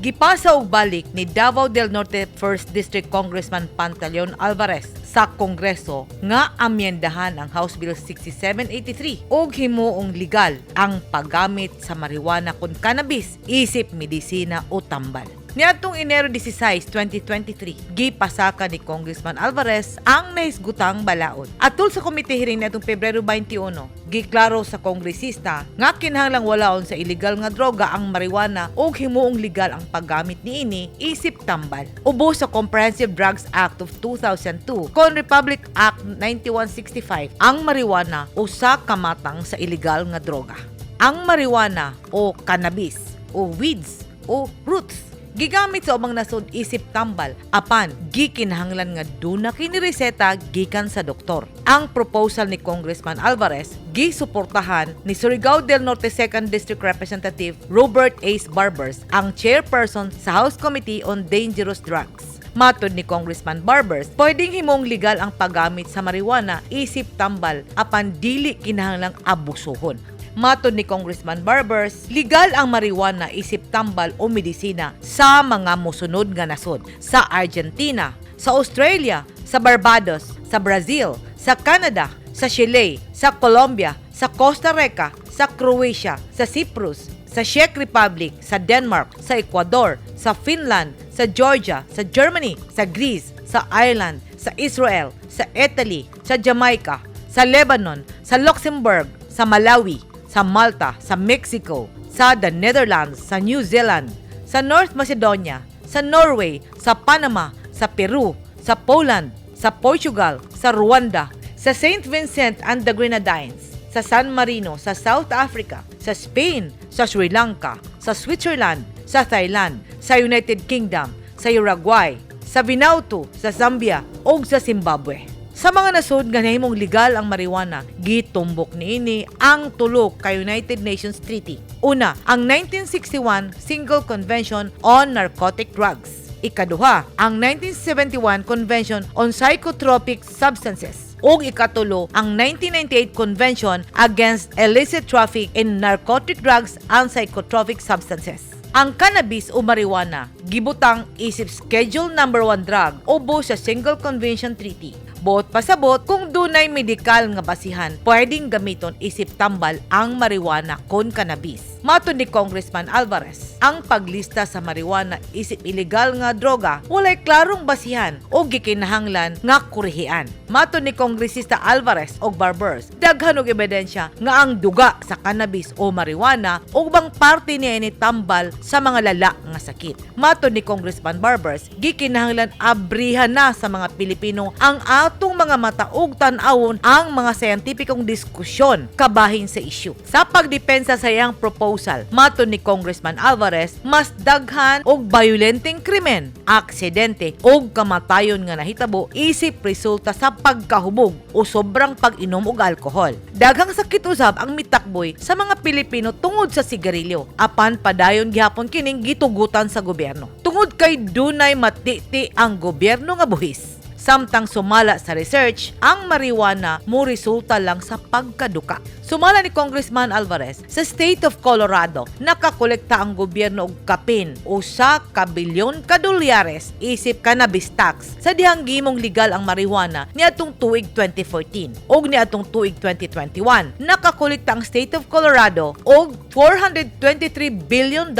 Gipasa og balik ni Davao del Norte 1st District Congressman Pantaleon Alvarez sa Kongreso nga amyendahan ang House Bill 6783 ug himuong legal ang paggamit sa marijuana kon cannabis isip medisina o tambal. Niadtong Enero 16, 2023, gipasaka ni Congressman Alvarez ang nahisgutang balaod. Atol sa committee hearing niadtong Pebrero 21, giklaro sa kongresista nga kinahanglang walaon sa illegal nga droga ang marijuana ug himuong legal ang paggamit niini isip tambal. Ubos sa Comprehensive Drugs Act of 2002 kon Republic Act 9165, ang marijuana usa ka matang sa illegal nga droga. Ang marijuana o cannabis o weeds o roots gigamit sa ubang nasod isip tambal, apan gikinahanglan nga duna kini reseta gikan sa doktor. Ang proposal ni Congressman Alvarez gisuportahan ni Surigao del Norte 2nd District Representative Robert Ace Barbers, ang chairperson sa House Committee on Dangerous Drugs. Matod ni Congressman Barbers, pwedeng himong legal ang paggamit sa marijuana isip tambal, apan dili kinahanglang abusuhon. Matod ni Congressman Barbers, legal ang marijuana isip tambal o medisina sa mga mosunod nga nasod: sa Argentina, sa Australia, sa Barbados, sa Brazil, sa Canada, sa Chile, sa Colombia, sa Costa Rica, sa Croatia, sa Cyprus, sa Czech Republic, sa Denmark, sa Ecuador, sa Finland, sa Georgia, sa Germany, sa Greece, sa Ireland, sa Israel, sa Italy, sa Jamaica, sa Lebanon, sa Luxembourg, sa Malawi, sa Malta, sa Mexico, sa the Netherlands, sa New Zealand, sa North Macedonia, sa Norway, sa Panama, sa Peru, sa Poland, sa Portugal, sa Rwanda, sa St. Vincent and the Grenadines, sa San Marino, sa South Africa, sa Spain, sa Sri Lanka, sa Switzerland, sa Thailand, sa United Kingdom, sa Uruguay, sa Vanuatu, sa Zambia ug sa Zimbabwe. Sa mga nasod nga nahimong legal ang marijuana, gitumbok niini ang tulo ka United Nations Treaty. Una, ang 1961 Single Convention on Narcotic Drugs. Ikaduha, ang 1971 Convention on Psychotropic Substances. Ug ikatulo, ang 1998 Convention Against Illicit Traffic in Narcotic Drugs and Psychotropic Substances. Ang cannabis o marijuana gibutang isip Schedule Number 1 drug ubos sa Single Convention Treaty. Buot pasabot, kung dunay medikal nga basihan, pwedeng gamiton isip tambal ang marijuana kon cannabis. Matod ni Congressman Alvarez, ang paglista sa marijuana isip ilegal nga droga walay klarong basihan o gikinahanglan nga kurihian. Matod ni Kongresista Alvarez og Barbers, daghan og ebidensya nga ang duga sa cannabis o marijuana ug ubang parte niini tambal sa mga lala nga sakit. Matod ni Congressman Barbers, gikinahanglan abrihan na sa mga Pilipino ang atong mga mata ug tan-awon ang mga scientifikong diskusyon kabahin sa issue. Sa pagdepensa sa iyang proposal, matod ni Congressman Alvarez, mas daghan og violenteng krimen, aksidente ug kamatayon nga nahitabo isip resulta sa pagkahubog o sobrang pag-inom og alkohol. Daghang sakit usab ang mitakboy sa mga Pilipino tungod sa sigarilyo, apan padayon gihapon kining gitugutan sa gobyerno, tungod kay dunay matiti ang gobyerno nga buhis. Samtang sumala sa research, ang marijuana mo resulta lang sa pagkaduka. Sumala ni Congressman Alvarez, sa State of Colorado, nakakolekta ang gobyerno og kapin 1 ka bilyon ka dolyares isip cannabis tax sa dihang gimong legal ang marijuana niadtong tuig 2014. Ug niadtong tuig 2021, nakakolekta ang State of Colorado og $423 billion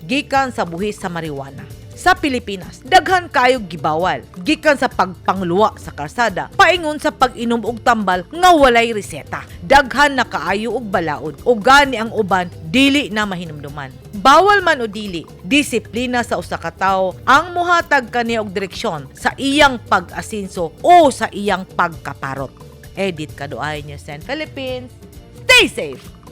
gikan sa buhis sa marijuana. Sa Pilipinas, daghan kayo gibawal gikan sa pagpangluwa sa karsada paingon sa pag-inom og tambal nga walay reseta. Daghan na kaayo og balaod ug gani ang uban dili na mahinumduman. Bawal man o dili, disiplina sa usa ka tawo ang muhatag kaniya og direksyon sa iyang pag-asinso o sa iyang pagkaparot. Edit Kaduay, News 10 Philippines. Stay safe!